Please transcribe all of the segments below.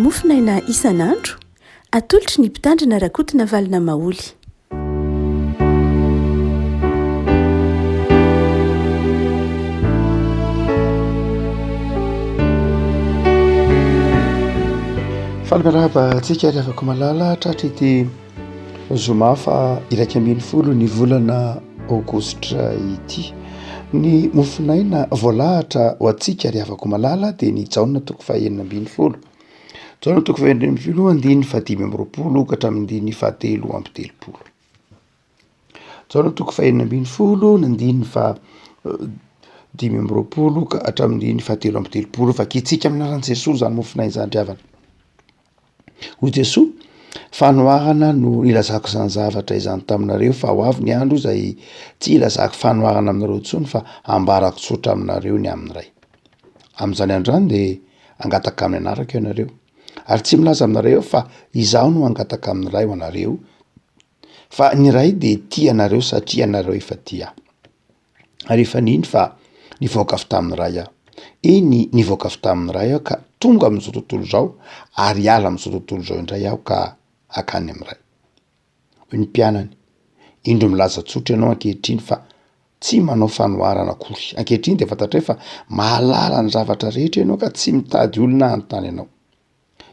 Mofonaina isan'andro, atolotry ny Mpitandrina Rakotonavalona Maholy. Faly miarahaba antsika ry havako malala tratra ity zoma faha 11 ny volana aogositra ity. Ny mofonaina voalahatra ho antsika ry havako malala dia ny Jaona toko faha 16. Jaona toko faha 16 andininy faha 25 ka hatramin'ny andininy faha 33. Jaona toko faha 16 ny andininy faha 25 ka hatramin'ny andininy faha 33. Vakintsika amin'ny anaran'i Jesoa izany mofonaina izany ry havana. Hoy Jesoa, Fanoharana no nilazako izany zavatra izany taminareo, fa ho avy ny andro izay tsy hilazako fanoharana aminareo intsony, fa hambarako tsotra aminareo ny amin'ny Ray. Amin'izany andro izany dia hangataka amin'ny anarako ianareo, ary tsy milaza aminareo aho fa izaho no hangataka amin'ny Ray ho anareo, fa ny Ray dia tia anareo satria ianareo efa tia Ahy. Ary efa nino fa nivoaka avy tamin'ny Ray aho. Eny, nivoaka avy tamin'ny Ray aho ka tonga amin'izao tontolo izao, ary hiala amin'izao tontolo izao indray aho ka hakany amin'ny Ray. Hoy ny mpianany, Indro milaza tsotra ianao ankehitriny fa tsy manao fanoharana akory. Ankehitriny dia fantatray fa mahalala ny zavatra rehetra ianao ka tsy mitady olona hanontany anao.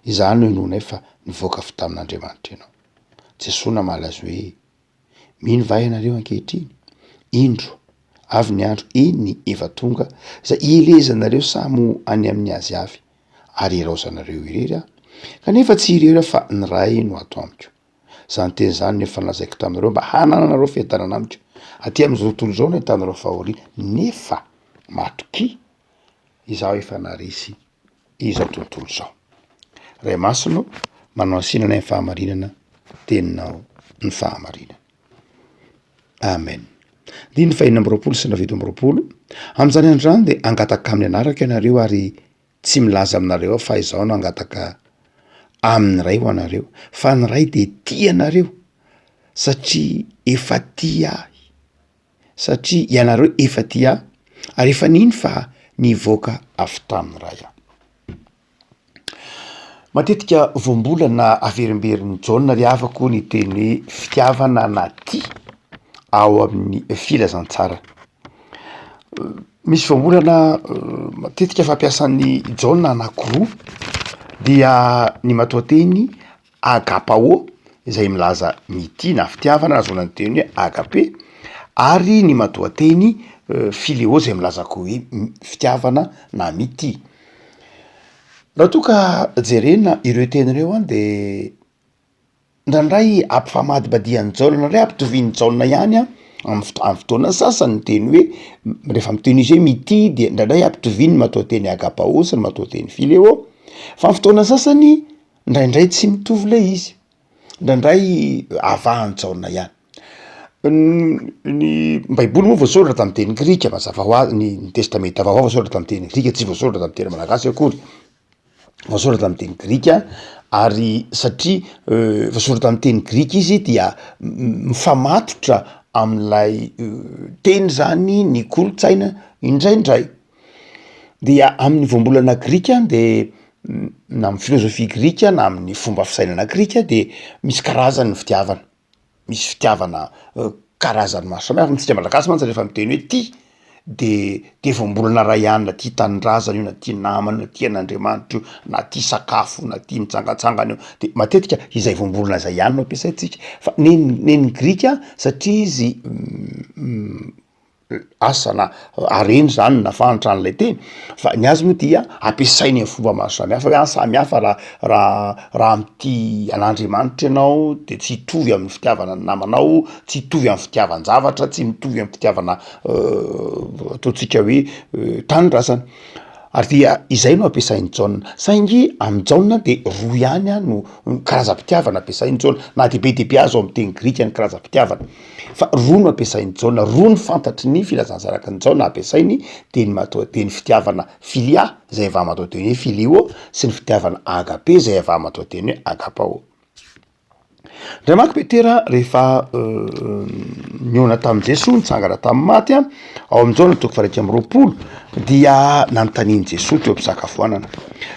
Izany no inoanay fa nivoaka avy tamin'Andriamanitra ianao. Jesoa namaly azy hoe, Mino va ianareo ankehitriny? Indro, avy ny andro, eny, efa tonga, izay hielezanareo samy ho any amin'ny azy avy, ary hilaozanareo irery aho. Kanefa tsy irery aho fa ny Ray no ato amiko. Izany teny izany no efa nolazaiko taminareo mba hanananareo fiadanana amiko. Aty amin'izao tontolo izao no ahitanareo fahoriana, nefa matokia, izaho efa naharesy izao tontolo izao. Ray Masina ô, manao hasinana ny fahamarinana, teninao ny fahamarinana. Amen. Andininy fahenina amby roapolo sy ny 27, Amin'izany andro izany dia hangataka amin'ny anarako ianareo ary tsy milaza aminareo aho fa izaho no hangataka amin'ny Ray ho anareo, fa ny Ray dia tia anareo satria efa tia ahy. satria ianareo efa tia ahy ary efa nino fa nivoaka avy tamin'ny Ray aho. Matetika voambolana averimberin'i Jaona ry havako ny teny hoe fitiavana na tia ao amin'ny filazantsara. Misy voambolana matetika fampiasan'i Jaona anankiroa dia ny matoanteny Agapao, izay milaza mitia na fitiavana, ahazoana ny teny hoe agape, ary ny matoanteny phileo izay milaza koa hoe fitiavana na mitia. Raha toa ka jerena ireo teny ireo an de indraindray ampifamadibadihan'i Jaona, indraindray ampitovian'i Jaona ihany an amy foto- amy fotoana sasany ny teny hoe rehefa miteny izy hoe mitia de indraindray ampitoviany ny matoanteny agapao sy ny matoanteny phileo, fa amy fotoana sasany Indraindray tsy mitovy le izy, indraindray avahan'i Jaona ihany. Ny baiboly moa voasoratra tamin'ny teny grika mazava ho azy, ny testamenta vaovao voasoratra tamin'ny teny grika tsy voasoratra tamin'ny teny malagasy akory, voasoratra tamin'ny teny grika ary satria voasoratra tamin'ny teny grika izy dia mifamatotra amin'ilay teny zany ny kolontsaina indraindray. Dia amin'ny voambolana grika de na amin'ny filôzôfia grika na amin'ny fomba fisainana grika de misy karazany ny fitiavana, misy fitiavana karazany maro samihafa, amintsika malagasy mantsy rehefa miteny hoe tia de de voambolana ray ihany na tia tanindrazana io na tia namana io na tia an'Andriamanitra io na tia sakafo na tia mitsangatsangana io de matetika izay voambolana zay ihany no ampiasaintsika fa nen'ny nen'ny grika satria izy Asa na hareny zany na fahantrany lay teny fa ny azy moa dia ampiasainy am fomba maro samihafa hoe samy hafa raha raha raha mitia an'Andriamanitra ianao de tsy hitovy amin'ny fitiavana ny namanao, tsy hitovy am'fitiavan-javatra, tsy mitovy am'fitiavana ataontsika hoe tanindrazana ary dia izay no ampiasain'i Jaona saingy amin'i Jaona de roa ihany a no karazam-pitiavana ampiasain'i Jaona na de be dia be aza ao am'teny grika ny karazam-pitiavana. Fa roa no ampiasain'i Jaona, roa no fantatry ny filazantsaraky ny Jaona ampiasainy dia ny matoanteny fitiavana filia izay avy amin'ny matoanteny hoe filio sy ny fitiavana agape izay avy amin'ny matoanteny hoe agapao. Ndray manko Petera rehefa. nihaona tamin'i Jesoa nitsangana tamin'ny maty an, ao amin'ny Jaona toko faha 21 dia nanontanian'i Jesoa teo am-pisakafoanana,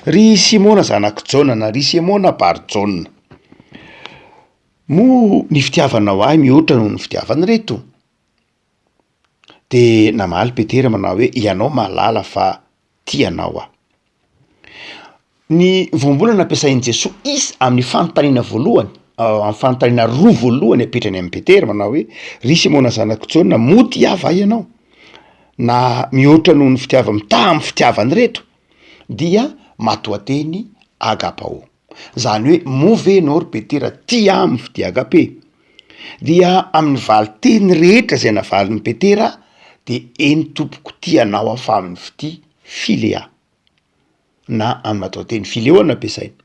Ry Simona zanak'i Jaona na ry Simona Bar-Jaona, moa ny fitiavanao ahy mihoatra noho ny fitiavan'ireto? De namaly Petera manao hoe, Ianao mahalala fa tia anao aho. Ny voambolana ampiasain'i Jesoa is amin'ny fanontaniana voalohany, amin'ny fanontaniana roa voalohany apetrany amin'i Petera manao hoe, Ry Simona zanak'i Jaona, moa tia ahy va ianao? Na mihoatra noho ny fitiava- mitaha amin'ny fitiavan'ireto dia matoanteny agapao. Zany hoe moa ve ianao ry Petera tia ahy amin'ny fitia agape? Dia amin'ny valinteny rehetra izay navalin'i Petera dia eny tompoko tia anao aho fa amin'ny fitia filea na amin'ny matoanteny fileo no ampiasaina.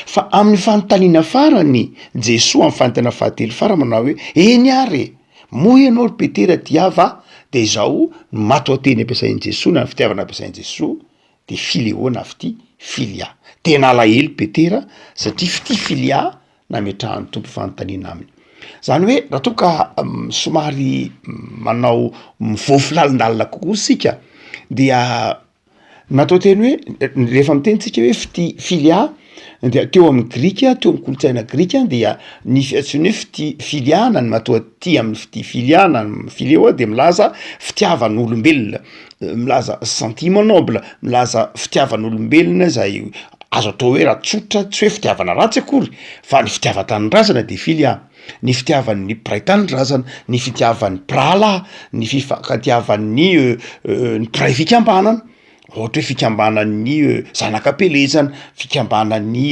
Fa amin'ny fanontaniana farany, Jesoa amin'ny fanontaniana fahatelo farany manao hoe eny ary e, moa ianao ry Petera tia ahy va? Dia izao ny matoanteny ampiasain'i Jesoa na ny fitiavana ampiasain'i Jesoa de fileo na fitia filia. Tena alahelo Petera satria fitia filia nametrahan'ny Tompo fanontaniana aminy. Zany hoe raha toa ka somary manao mivoafy lalindalina kokoa isika dia natao teny hoe rehefa miteny tsika hoe fitia filia dia teo amin'ny grika, teo amin'ny kolontsaina grika dia ny fiantsoana hoe fitia filia na ny matoa tia amin'ny fitia filia na ny fileo dia milaza fitiavan'olombelona. milaza sentiment noble, milaza fitiavan'olombelona zay azo atao hoe raha tsotra tsy hoe fitiavana ratsy akory fa ny fitiavan-tanindrazana de filia, ny fitiavan'ny mpiray tanindrazana, ny fitiavan'ny mpirahalahy, ny fifankatiavan'ny ny mpiray fikambanana, ohatra hoe fikambanan'ny zanak'am-pielezana, fikambanan'ny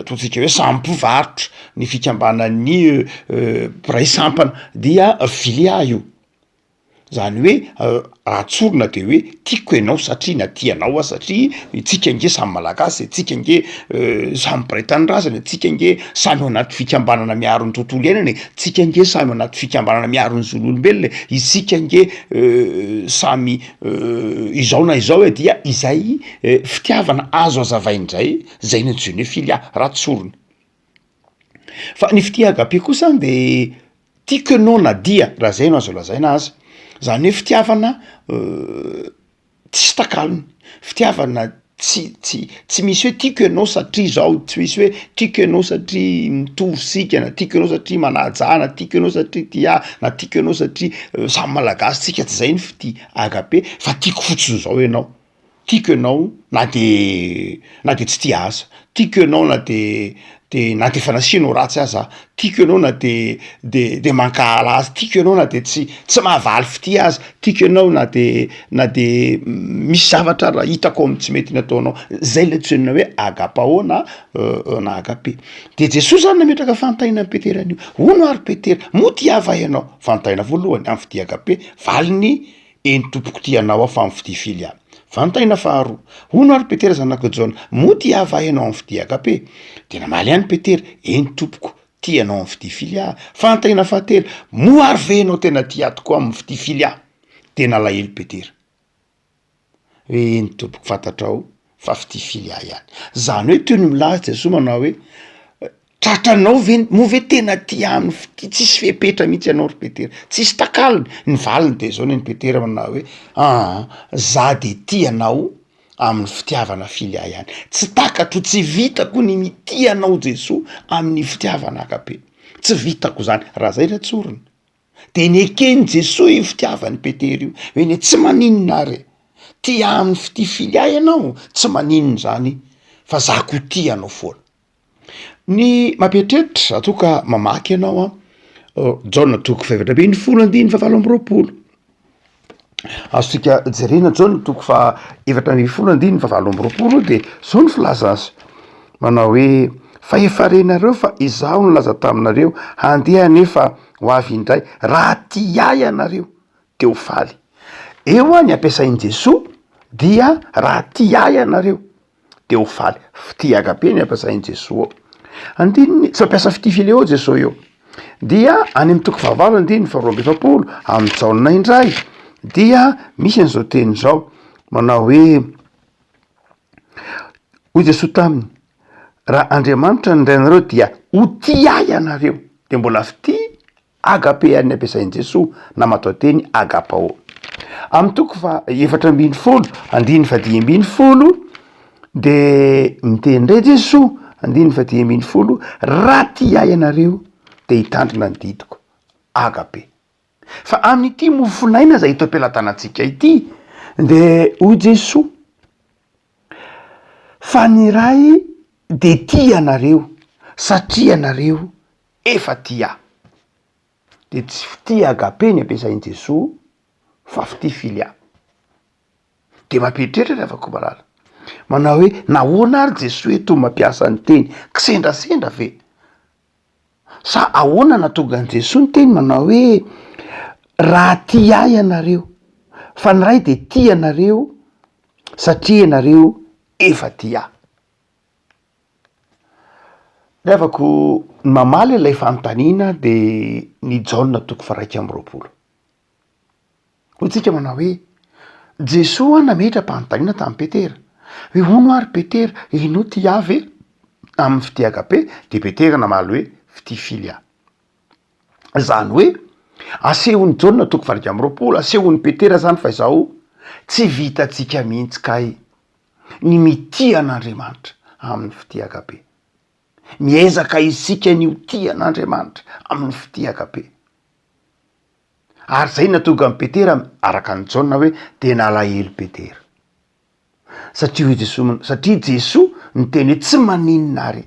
ataontsika hoe samy mpivarotra, ny fikambanan'ny mpiray sampana dia filia io. Zany hoe raha tsorina de hoe tiako ianao satria na tia anao aho satria itsika ange samy malagasy e, tsika ange samy mpiray tanindrazana e, tsika ange samy ao anaty fikambanana miaro ny tontolo iainana e, tsika ange samy ao anaty fikambanana miaro ny zon'olombelona e, isika ange samy izao na izao e, dia izay fitiavana azo azavaina indray zay no antsoina hoe filia raha tsorina. Fa ny fitia agape kosa de tiako ianao na dia raha zay no azo lazaina aza, zany hoe fitiavana tsisy takalony, fitiavana tsy tsy tsy misy hoe tiako ianao satria zao, tsy misy hoe tiako ianao satria mitovy isika, na tiako ianao satria manaja ahy, na tiako ianao satria tia ahy, na tiako ianao satria samy malagasy tsika, tsy zay ny fitia agape fa tiako fotsiny zao ianao. Tiako ianao na de na de tsy tia aza, tiako ianao na de de na de efa nasianao ratsy aza aho, tiako ianao na de de de mankahala azy, tiako ianao na de tsy tsy mahavaly fitia aza, tiako ianao na de na de misy zavatra ara hitako am' tsy mety nataonao, zay le antsoina hoe agapao na na agape. De Jesoa zany nametraka fanontaniana an'i Petera an'io, hono ary Petera, moa tia ahy va ianao? Fanontaniana voalohany am'fitia agape, valiny Eny tompoko tia anao aho fa mifidia fily aho. Vantaina faharoa, hono ary Petera zanak'i Jaona, moa tia ahy va ianao amin'ny fitia agape? Dia namaly ihany Petera, eny tompoko, tia anao amin'ny fitia fily aho. Fantaina fahatelo, moa ary ve ianao tena tia ahy tokoa amin'ny fitia fily aho? Dia nalahelo Petera. Hoe eny tompoko fantatrao fa fitia filia ihany. Zany hoe toy ny milaza Jesoa manao hoe tratranao ve, moa ve tena tia ahy ny fitia tsisy fepetra mihitsy ianao ry Petera, tsisy takalony, ny valiny de zao nen'i Petera manao hoe aa za de tia anao amin'ny fitiavana filia ihany, tsy takatro, tsy vitako ny mitia anao Jesoa amin'ny fitiavana agape, tsy vitako zany, raha zay re tsorina. De neken'i Jesoa io fitiavan'i Petera io, hoe ne tsy maninona ary e, tia amin'ny fitia filia ianao, tsy maninona izany fa za koa tia anao foana. Ny mampieritreritra raha toa ka mamaky ianao an, Jaona toko faha-14 andininy fahavalo amby 20. Azontsika jerena Jaona toko faha-14 andininy fahavalo amby 20 de zao ny filaza azy, manao hoe fa efa renareo fa izaho nilaza taminareo handeha anefa ho avy indray, raha tia ahy ianareo de ho faly. Eo ny ampiasain'i Jesoa dia raha tia ahy ianareo. de ho faly. Fitia agape ny ampiasain'i Jesoa ao. Andininy, tsy mampiasa fitia fileo Jesoa eo. Dia any amin'ny toko fahavalo andininy faharoa amby 40 amin'ny Jaona indray dia misy an'izao teny izao manao hoe hoy Jesoa taminy, raha Andriamanitra no Rainareo dia ho tia ahy ianareo, de mbola fitia. Agape ary ny ampiasain'i Jesoa na matoanteny agapao. Amin'ny toko faha 14 andininy faha 15 de miteny indray Jesoa andininy faha 15 raha tia ahy ianareo de hitandrina ny didiko. Agape. Fa amin'ity mofonaina izay eto am-pelatanantsika ity de hoy Jesoa fa ny Ray de tia anareo satria ianareo efa tia ahy. De tsy fitia agape ny ampiasain'i Jesoa fa fitia filia. De mampieritreritra ry havako malala. Manao hoe nahoana ary Jesoa eto mampiasa ny teny kisendrasendra ve? Sa ahoana nahatonga an'i Jesoa niteny manao hoe raha tia ahy ianareo fa ny Ray de tia anareo satria ianareo efa tia ahy. Ry havako, ny mamaly ilay fanontaniana de ny Jaona toko faha-21. Hoy tsika manao hoe, Jesoa nametra-panontaniana tamin'i Petera, hoe hono ary Petera, enao tia ahy ve? Amin'ny fitia agape, de Petera namaly hoe, fitia filia. Izany hoe, asehon'i Jaona toko faha-21, asehon'i Petera zany fa izao, tsy vitantsika mihitsy kay ny mitia an'Andriamanitra amin'ny fitia agape. Miezaka isika ny ho tia an'Andriamanitra amin'ny fitia agape. Ary izay nahatonga an'i Petera, araka an'i Jaona hoe, dia nalahelo Petera. Satria hoy Jesoa, satria Jesoa niteny hoe tsy maninona ary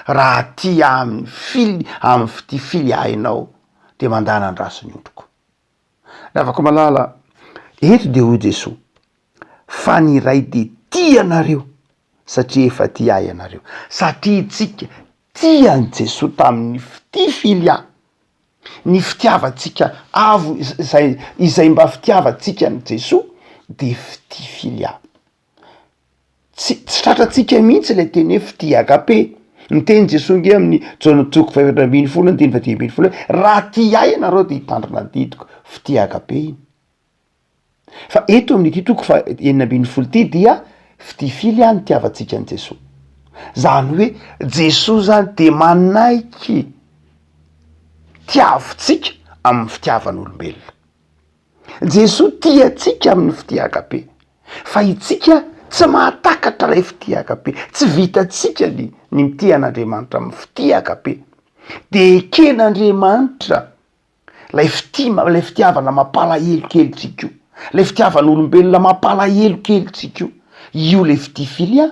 raha tia amin'ny fily, amin'ny fitia fily ahy ianao, dia mandana andraso ny ondriko. Ry havako malala, eto dia hoy Jesoa, fa ny Ray dia tia anareo satria efa tia ahy ianareo. Satria isika tia an'i Jesoa tamin'ny fitia filia, ny fitiavantsika avo izay izay mba fitiavantsika an'i Jesoa dia fitia filia. Tsy tsy tratrantsika mihitsy ilay teny hoe fitia agape. Niteny Jesoa ange amin'ny Jaona toko faha-14 andininy faha-15 hoe raha tia ahy ianareo dia hitandrina ny didiko. Fitia agape iny. Fa eto amin'ity toko faha 16 ity dia fitia fily aho nitiavantsika an'i Jesoa. Zany hoe Jesoa zany dia manaiky tiavintsika amin'ny fitiavan'olombelona. Jesoa tia antsika amin'ny fitia agape, fa itsika tsy mahatakatra ilay fitia agape, tsy vitantsika ny ny mitia an'Andriamanitra amin'ny fitia agape. De eken'Andriamanitra Lay fitia, lay fitiavana mampalahelo kely tsika io, lay fitiavan'olombelona mampalahelo kely tsika io, io lay fitia filia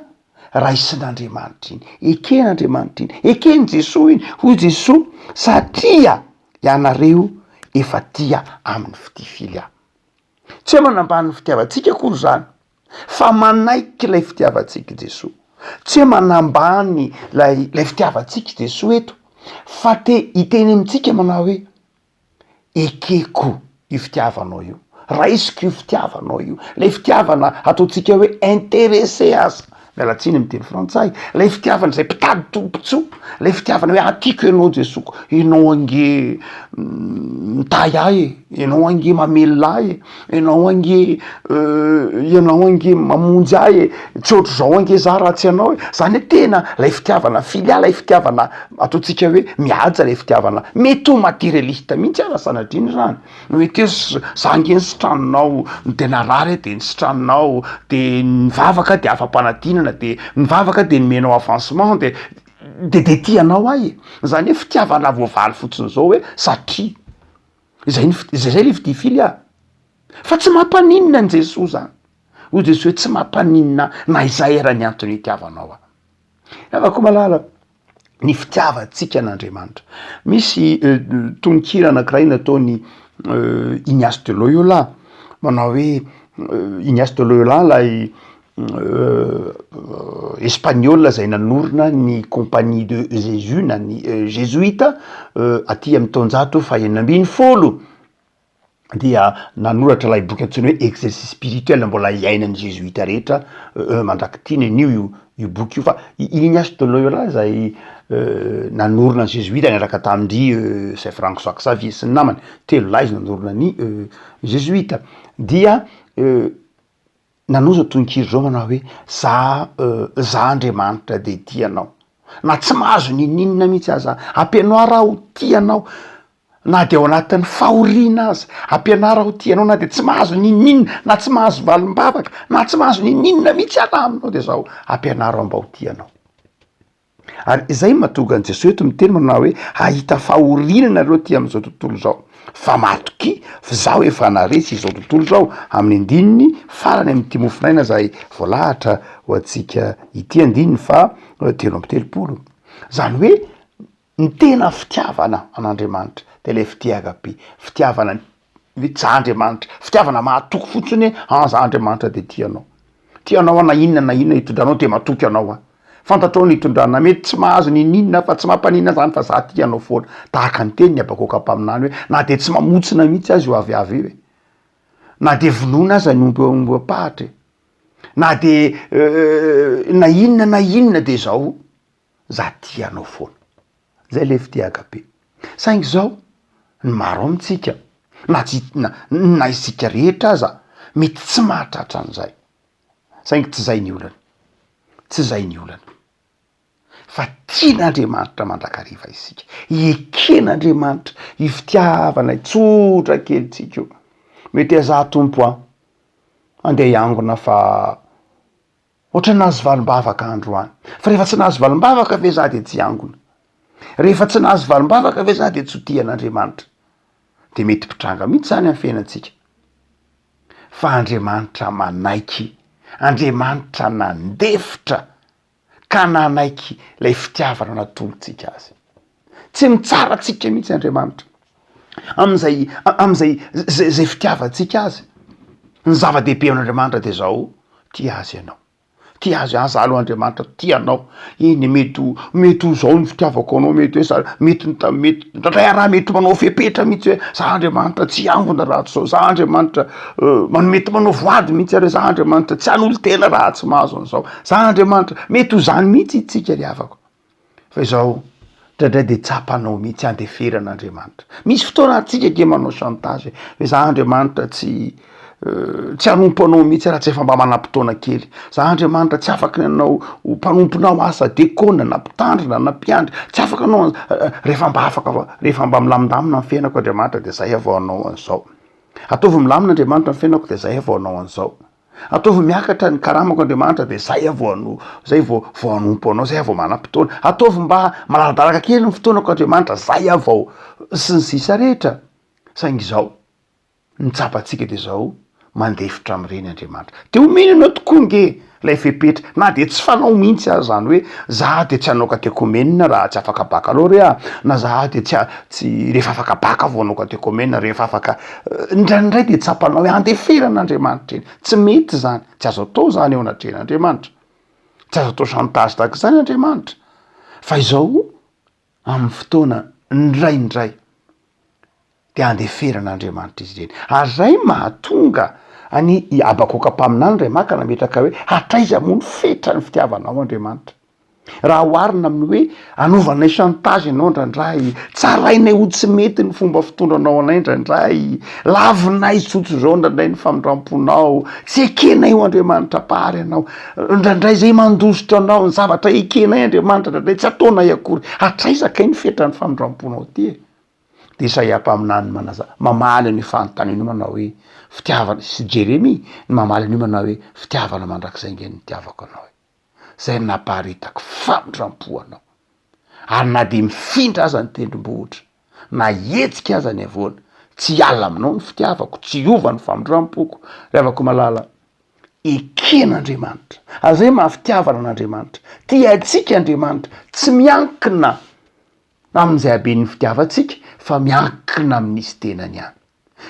raisin'Andriamanitra iny, eken'Andriamanitra iny, eken'i Jesoa iny, hoy Jesoa, satria ianareo efa tia amin'ny fitia filia. Tsy hoe manambany ny fitiavantsika akory izany, fa manaiky ilay fitiavantsika i Jesoa. Tsy hoe manambany ilay ilay fitiavantsika i Jesoa eto, fa te hiteny amintsika manao hoe, ekeko io fitiavanao io, raisiko io fitiavanao io, ilay fitiavana ataontsika hoe intéressé aza, miala tsiny amin'ny teny frantsay, ilay fitiavana izay mpitady tombontsoa, ilay fitiavana hoe ah tiako ianao Jesoko, ianao ange mitahy ahy e, ianao ange mamelona ahy e, ianao ange ianao ange mamonjy ahy e, tsy ohatr'izao ange za raha tsy ianao e, zany hoe tena ilay fitiavana filia, ilay fitiavana ataontsika hoe mihaja ilay fitiavana, mety ho materialiste mihitsy aza sanatriana izany. Mety hoe za ange nisitraninao de narary aho de nisitraninao de nivavaka de afa-panadinana de nivavaka de nomenao avancement de de de tia anao aho e, zany hoe fitiavana voavaly fotsiny zao hoe satria, zay ny fit- zay le fitia fily ah, fa tsy mampaninona an'i Jesoa zany, hoy Jesoa hoe tsy mampaninona ahy na izay ara ny antony itiavanao ahy. Havako malala, ny fitiavantsika an'Andriamanitra. Misy tononkira anankiray nataon'i Ignace de Loyola, manao hoe Ignace de Loyola ilay espagnol zay nanorina ny compagnie de Jésus na ny jesuite aty amin'ny taonjato fahenina ambin'ny folo. dia nanoratra ilay boky antsoina hoe exercice spirituel mbola iainan'ny jesuite rehetra mandrak'ity ny anio io io boky io fa i Ignace de Loyola izay nanorina ny jesuite niaraka tamin-dry Saint François Xavier sy ny namany, telo lahy izy nanorina ny jesuite dia nanao zao tononkira zao manao hoe za za Andriamanitra dia tia anao na tsy mahazo n'inon'inona mihitsy aza ampianaro aho ho tia anao. Na dia ao anatin'ny fahoriana aza, ampianaro aho ho tia anao na dia tsy mahazo n'inon'inona, na tsy mahazo valim-bavaka, na tsy mahazo n'inon'inona mihitsy aho aminao dia zao, ampianaro aho mba ho tia anao. Ary izay no mahatonga an'i Jesoa eto miteny manao hoe hahita fahoriana nareo aty amin'izao tontolo izao, fa matokia f'izaho efa naharesy izao tontolo izao, amin'ny andininy farany amin'ity mofonaina izay voalahatra ho antsika ity andininy faha 33. Izany hoe Ny tena fitiavana an'Andriamanitra dia ilay fitia agape, fitiavana hoe za Andriamanitra, fitiavana mahatoky fotsiny hoe an za Andriamanitra dia tia anao, tia anao aho na inona na inona itondranao dia matoky anao aho, fantatrao ny itondrana, mety tsy mahazo n'inon'inona aho fa tsy mampaninona zany fa za tia anao foana, tahaka ny tenin'i Habakoka mpaminany hoe na dia tsy mamontsina mihitsy aza io aviavy io e, na dia vonoina aza ny omby omby ampahatra e, na dia na inona na inona dia zao. Za tia anao foana. Zay le fitia agape. Saingy zao, ny maro amintsika, na tsy na na isika rehetra aza, mety tsy mahatratra an'izay. Saingy tsy zay ny olana. Tsy zay ny olana. Fa tian'Andriamanitra mandrakariva isika. Eken'Andriamanitra io fitiavana tsotra kelintsika io. Meteza Tompo an, andeha hiangona fa Ohatran'ny nahazo valim-bavaka androany. Fa rehefa tsy nahazo valim-bavaka ve za de tsy hiangona? Rehefa tsy nahazo valim-bavaka ve za de tsy ho tia an'Andriamanitra? De mety mpitranga mihitsy zany amin'ny fiainantsika. Fa Andriamanitra manaiky, Andriamanitra nandefitra ka nanaiky ilay fitiavana natolotsika azy. Tsy mitsara antsika mihitsy Andriamanitra amin'izay amin'izay zay zay fitiavantsika azy. Ny zava-dehibe amin'Andriamanitra de zao, tia azy ianao, tia azy aho, za aloha Andriamanitra tia anao, eny mety ho mety ho zao ny fitiavako anao, mety hoe za mety ny ta- mety indraindray aho raha mety manao fepetra mihitsy hoe za Andriamanitra tsy hiangona raha tsy zao, za Andriamanitra man- mety manao voady mihitsy ary hoe za Andriamanitra tsy hanolo-tena raha tsy mahazo an'izao, za Andriamanitra, mety ho zany mihitsy isika ry havako. Fa izao, indraindray dia tsapanao mihitsy andeferana Andriamanitra. Misy fotoana antsika ange manao chantage hoe za Andriamanitra tsy tsy hanompo anao mihitsy raha tsy efa mba manam-potoana kely. Za Andriamanitra tsy afaky ny hanao ho mpanomponao asa dekona na mpitandrina na mpiandry, tsy afaka anao rehefa mba afaka rehefa mba milamindamina ny fiainako Andriamanitra de zay aho vao hanao an'izao. Ataovy milamina Andriamanitra ny fiainako de zay aho vao hanao an'izao. Ataovy miakatra ny karamako Andriamanitra de zay aho vao hano- zay vao vao hanompo anao, zay aho vao manam-potoana. Ataovy mba malaladalaka kely ny fotoanako Andriamanitra, zay aho vao sy ny sisa rehetra. Saingy izao, ny tsapantsika de zao, mandefitra amin'ireny Andriamanitra. De omeny anao tokoa nge lay fepetra, na de tsy fanao mihitsy aza zany hoe za de tsy hanao katekomenina raha tsy afaka bakalorea, na za de tsy tsy rehefa afaka baka aho vao hanao katekomena, rehefa afaka Indraindray dia tsapanao hoe andeferan'Andriamanitra iny. Tsy mety izany, tsy azo atao izany eo anatrehan'Andriamanitra. Tsy azo atao chantage tahaka izany Andriamanitra. Fa izao, amin'ny fotoana indraindray dia andeferan'Andriamanitra izy ireny. Ary izay mahatonga an'i Habakoka mpaminany indray maka nametraka hoe hatraiza moa ny fetran'ny fitiavanao Andriamanitra. Raha oharina amin'ny hoe anaovanay chantage ianao indraindray, tsarainay ho tsy mety ny fomba fitondranao anay indraindray, lavinay tsotr'izao indraindray ny famindram-ponao, tsy ekenay ho Andriamanitra Mpahary anao, indraindray izay mandositra anao, ny zavatra ekenay Andriamanitra indraindray tsy ataonay akory, hatraiza kay ny fetran'ny famindram-ponao ty e? Dia Isaia mpaminany manaza- mamaly an'io fanontaniana io manao hoe, fitiavana, sy Jeremia no mamaly an'io manao hoe, fitiavana mandrakizay ange no nitiavako anao e. izay naparitako famindram-po anao. Ary na dia mifindra aza ny tendrombohitra, na hihetsika aza ny havoana, tsy hiala aminao ny fitiavako, tsy hiova ny famindram-poko. Ry havako malala, eken'Andriamanitra. Ary izay maha fitiavana an'Andriamanitra. Tia antsika Andriamanitra, tsy miankina amin'izay haben'ny fitiavantsika, fa miankina amin'izy tenany ihany.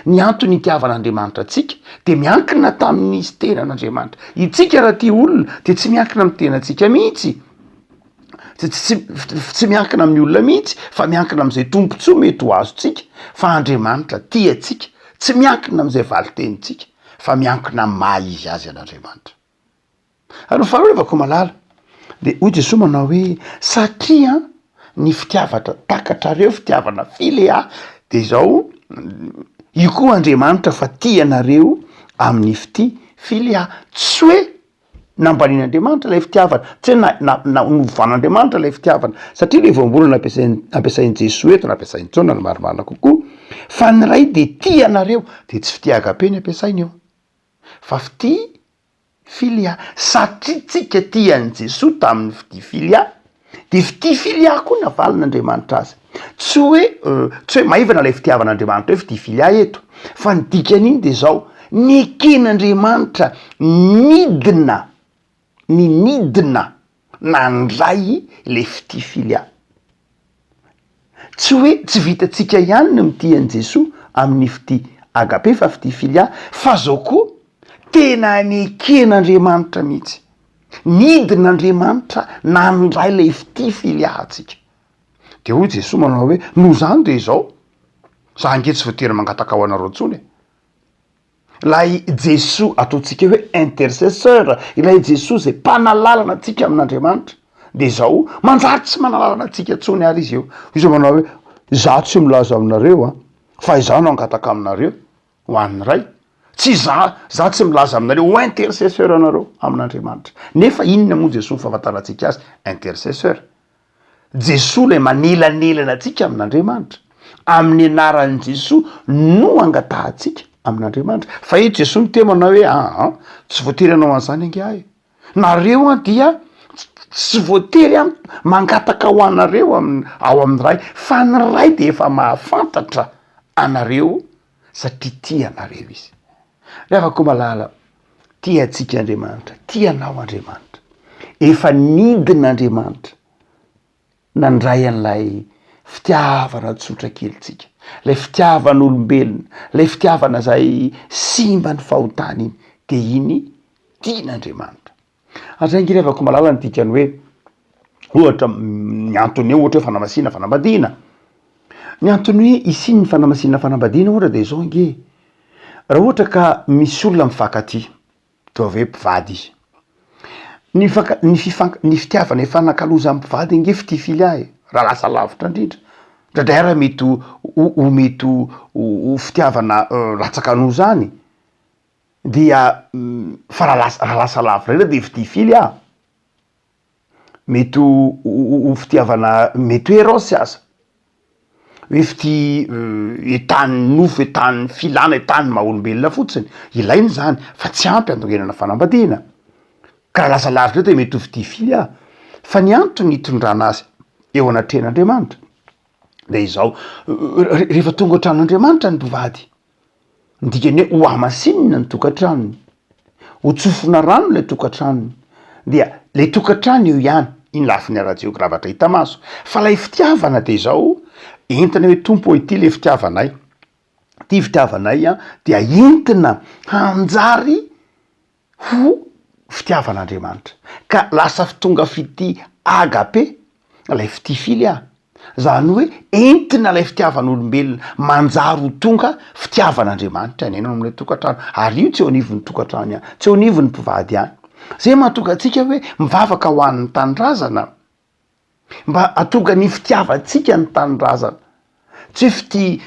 Ny antony itiavan'Andriamanitra antsika dia miankina tamin'izy tenan'Andriamanitra. Itsika raha tia olona dia tsy miankina amin'ny tenantsika mihitsy, tsy tsy tsy miankina amin'ny olona mihitsy fa miankina amin'izay tombontsoa mety ho azontsika fa Andriamanitra tia antsika, tsy miankina amin'izay valin-tenintsika fa miankina amin'ny maha izy azy an'Andriamanitra. Ary ny faharoa revako malala de hoy Jesoa manao hoe satria ny fitiavatra takatrareo fitiavana filea de izao io koa Andriamanitra fa tia anareo amin'ny fitia filea tsy hoe. Nambanin'Andriamanitra ilay fitiavana, tsy hoe na- na- na- novan'Andriamanitra ilay fitiavana, satria ilay voambolana ampiasain- ampiasain'i Jesoa eto, na ampiasain'i Jaona no marimarina kokoa, fa ny Ray dia tia anareo, dia tsy fitia agape ny ampiasainy eo, fa fitia filia, satria tsika tia an'i Jesoa tamin'ny fitia filia, dia fitia filia koa navalin'Andriamanitra azy. Tsy hoe tsy hoe maivana ilay fitiavan'Andriamanitra hoe fitia filia eto, fa ny dikan'iny dia izao, neken'Andriamanitra nidina, ny nidina nandray ilay fitia filia. Tsy hoe tsy vitantsika ihany ny mitia an'i Jesoa amin'ny fitia agape fa fitia filia, fa zao koa tena neken'Andriamanitra mihitsy. Nidina Andriamanitra nandray ilay fitia filia antsika. De hoy Jesoa manao hoe, noho izany de izao, za ange tsy voatery mangataka ho anareo intsony e. Ilay Jesoa ataontsika hoe intercesseur, ilay Jesoa izay mpanalalana antsika amin'Andriamanitra, de izao, manjary tsy manalalana antsika intsony ary izy eo. Izy manao hoe, izaho tsy milaza aminareo an, fa izaho no hangataka aminareo ho an'ny Ray. Tsy izaho, izaho tsy milaza aminareo ho intercesseur anareo amin'Andriamanitra. Nefa inona moa Jesoa ny fahafantarantsika azy? Intercesseur. Jesoa ilay manelanelana antsika amin'Andriamanitra. Amin'ny anaran'i Jesoa no angatahantsika amin'Andriamanitra. Fa eto Jesoa miteny manao hoe aa, tsy voatery hanao an'izany ange aho e. Nareo an dia tsy voatery an mangataka ho anareo am- ao amin'ny Ray, fa ny Ray dia efa mahafantatra anareo satria tia anareo Izy. Ry havako malala, tia antsika Andriamanitra, tia anao Andriamanitra. Efa nidina Andriamanitra nandray an'ilay fitiavana tsotra kelintsika, ilay fitiavan'olombelona, ilay fitiavana izay simba ny fahotana iny, de iny tian'Andriamanitra. Ary zay ange ry havako malala ny dikany hoe ohatra ny antony hoe ohatra hoe fanamasina fanambadiana, ny antony hoe hisian'ny fanamasina fanambadiana ohatra de zao ange, raha ohatra ka misy olona mifankatia, ataovy hoe mpivady izy, ny fanka- ny fifank- ny fitiavana ifanakalozan'ny mpivady ange fitia filia e, raha lasa lavitra indrindra, indraindray ary mety ho ho mety ho ho fitiavana latsaka noho zany. Dia fa raha lasa raha lasa lavitra indray dia fitia fily ah! Mety ho ho fitiavana mety hoe eros aza, hoe fitia entanin'ny nofo, entanin'ny filana, entanin'ny maha olombelona fotsiny, ilaina izany fa tsy ampy handongenana fanambadiana, ka raha lasa lavitra indray dia mety ho fitia fily ah! Fa ny antony hitondrana azy eo anatrehan'Andriamanitra dia izao, rehefa tonga ao an-tranon'Andriamanitra ny mpivady Ny dikany hoe hohamasinina ny tokantranony, ho tsofina rano ilay tokantranony, dia ilay tokantrano eo ihany, iny lafiny ara-jeogravatra hita maso, fa ilay fitiavana dia izao, entina hoe Tompo ô ity ilay fitiavanay, ity fitiavanay an, dia entina hanjary ho fitiavan'Andriamanitra, ka lasa tonga fitia agape, ilay fitia fily ah, zany hoe entina ilay fitiavan'olombelona manjary ho tonga fitiavan'Andriamanitra ny ainao amin'ilay tokantrano, ary io tsy eo anivon'ny tokantrano ihany, tsy eo anivon'ny mpivady ihany, zay mahatonga antsika hoe mivavaka ho an'ny tanindrazana. Mba hahatonga ny fitiavantsika ny tanindrazana. Tsy hoe fitia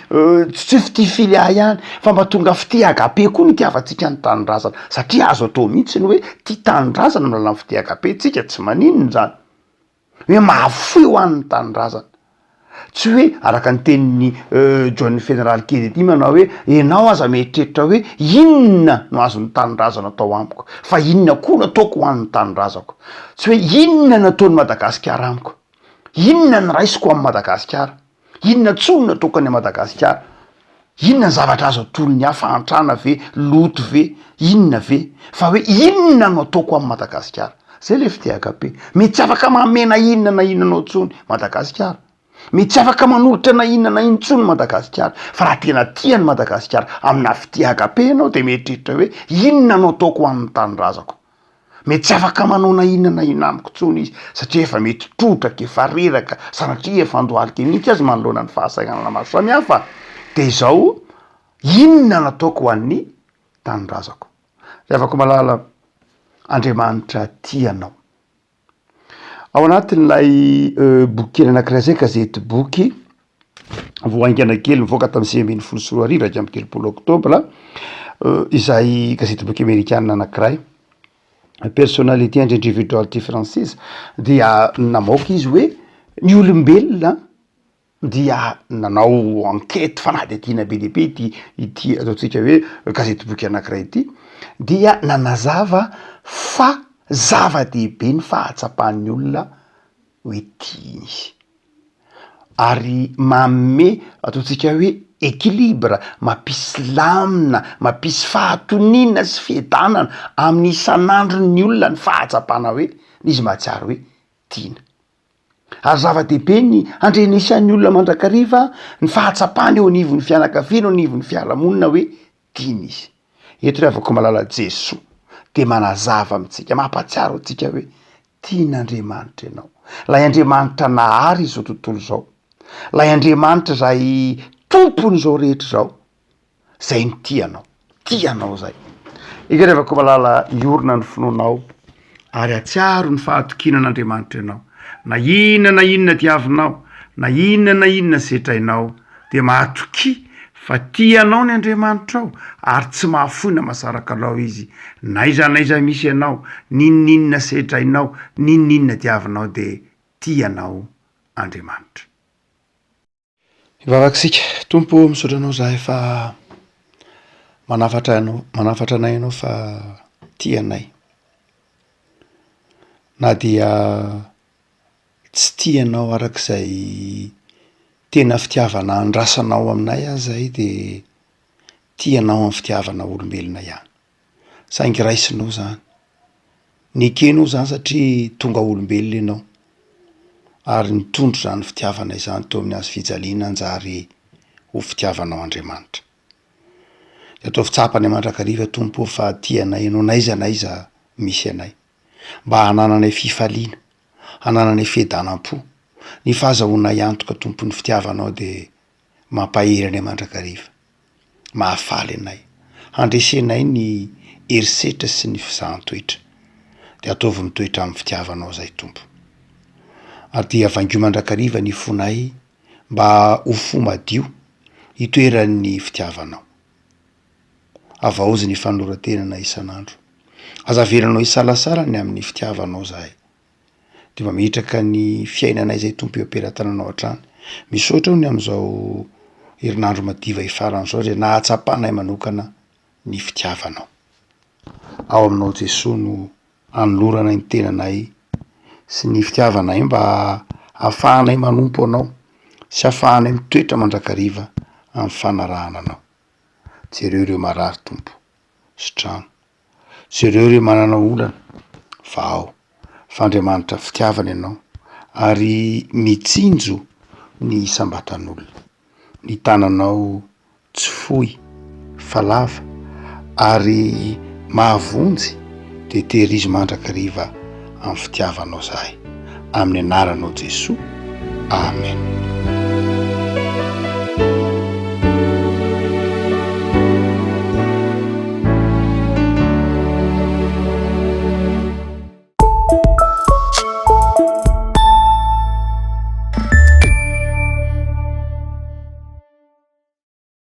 tsy hoe fitia filia ihany fa mba tonga fitia agape koa ny itiavantsika ny tanindrazana satria azo atao mihitsy ny hoe tia tanindrazana amin'ny alalan'ny fitia agape tsika, tsy maninona izany. Hoe mahafoy ho an'ny tanindrazana. Tsy hoe araka ny tenin'i John Feneral Kennedy manao hoe ianao aza mieritreritra hoe inona no azon'ny tanindrazana atao amiko fa inona koa no ataoko ho an'ny tanindrazako. Tsy hoe inona no ataon'i Madagasikara amiko, inona no raisiko amin'i Madagasikara, inona intsony no ataoko any Madagasikara, inona ny zavatra azo atolony ahy, fahantrana ve, loto ve, inona ve, fa hoe inona no ataoko amin'i Madagasikara. Zay le fitia agape. Mety tsy afaka manome na inona na inona anao intsony Madagasikara. Mety tsy afaka manolotra na inona na inona intsony Madagasikara. Fa raha tena tia an'i Madagasikara amina fitia agape ianao de mieritreritra hoe inona no ataoko ho an'ny tanindrazako. Mety tsy afaka manao na inona na inona amiko intsony izy satria efa mety trotraka, efa reraka, sanatria efa andohalika mihitsy aza manoloana ny fahasahiranana maro samihafa. De izao, inona no ataoko ho an'ny tanindrazako? Ry havako malala, Andriamanitra tia anao. Ao anatin'ilay boky kely anankiray zay, gazety boky vao haingana kely nivoaka tamin'ny 2019, 31 oktobra, izay gazety boky amerikana anankiray. Personality and Individual Differences dia namoaka izy hoe ny olombelona dia nanao enquete fanadihadiana be dia be ity ity ataontsika hoe gazetiboky anankiray ity dia nanazava fa zava-dehibe ny fahatsapan'ny olona hoe tiany izy ary manome ataontsika hoe équilibre, mampisy lamina, mampisy fahatoniana sy fiadanana amin'ny isan'andron'ny olona ny fahatsapana hoe izy mahatsiaro hoe tiana. Ary zava-dehibe ny handrenesan'ny olona mandrakariva ny fahatsapana eo anivon'ny fianakaviana, eo anivon'ny fiarahamonina hoe tiana izy. Eto ry havako malala Jesoa dia manazava amintsika, mampahatsiaro antsika hoe tian'Andriamanitra ianao. Ilay Andriamanitra nahary izao tontolo izao, ilay Andriamanitra izay tompon'izao rehetra izao, zay no tia anao, tia anao zay. Ikerevako malala hiorina ny finoanao ary hatsiaro ny fahatokiana an'Andriamanitra ianao. Na inona na inona diavinao, na inona na inona setrainao, dia mahatokia fa tia anao ny Andriamanitrao ary tsy mahafoy na mahasaraka anao Izy. N'aiza n'aiza misy ianao, n'inon'inona sedrainao, n'inon'inona diavinao dia tia anao Andriamanitra. Hivavaka isika. Tompo ô, misaotra Anao izahay fa manafatra Anao, manafatra anay Ianao fa tia anay. Na dia tsy tia Anao arak'izay tena fitiavana andrasanao aminay aza izahay dia tia Anao amin'ny fitiavana olombelona ihany. Saingy raisinao izany. Nekenao izany satria tonga olombelona ianao ary nitondra izany fitiavana izany teo amin'ny hazo fijaliana hanjary ho fitiavanao Andriamanitra. Dia ataovy tsapanay mandrakariva Tompo ô fa tia anay ianao n'aiza n'aiza misy anay. Mba hanananay fifaliana, hanananay fiadanam-po. Ny fahazahoanay antoka Tompo ny fitiavanao dia mampahery anay mandrakariva. Mahafaly anay. Handresenay ny herisetra sy ny fizahan-toetra. Dia ataovy mitoetra amin'ny fitiavanao izahay Tompo. Ary dia vangio mandrakariva ny fonay mba ho fo madio hitoeran'ny fitiavanao. Havaozy ny fanoloran-tenanay isan'andro. Aza avelanao hisalasala ny amin'ny fitiavanao izahay. Dia mametraka ny fiainanay izay Tompo eo am-pelatananao hatrany. Misaotra aho ny amin'izao herinandro madiva hifarana izao izay nahatsapanay manokana ny fitiavanao. Ao aminao Jesoa no anoloranay ny tenanay sy ny fitiavanay mba hahafahanay manompo Anao sy hahafahanay mitoetra mandrakariva amin'ny fanarahana Anao. Jereo ireo marary Tompo, sitrano. Jereo ireo manana olana, vahao. Fa Andriamanitra fitiavana Ianao ary mitsinjo ny isam-batan'olona. Ny tananao tsy fohy fa lava ary mahavonjy dia tehirizo mandrakariva amin'ny fitiavanao zahay. Amin'ny anaranao Jesoa. Amen.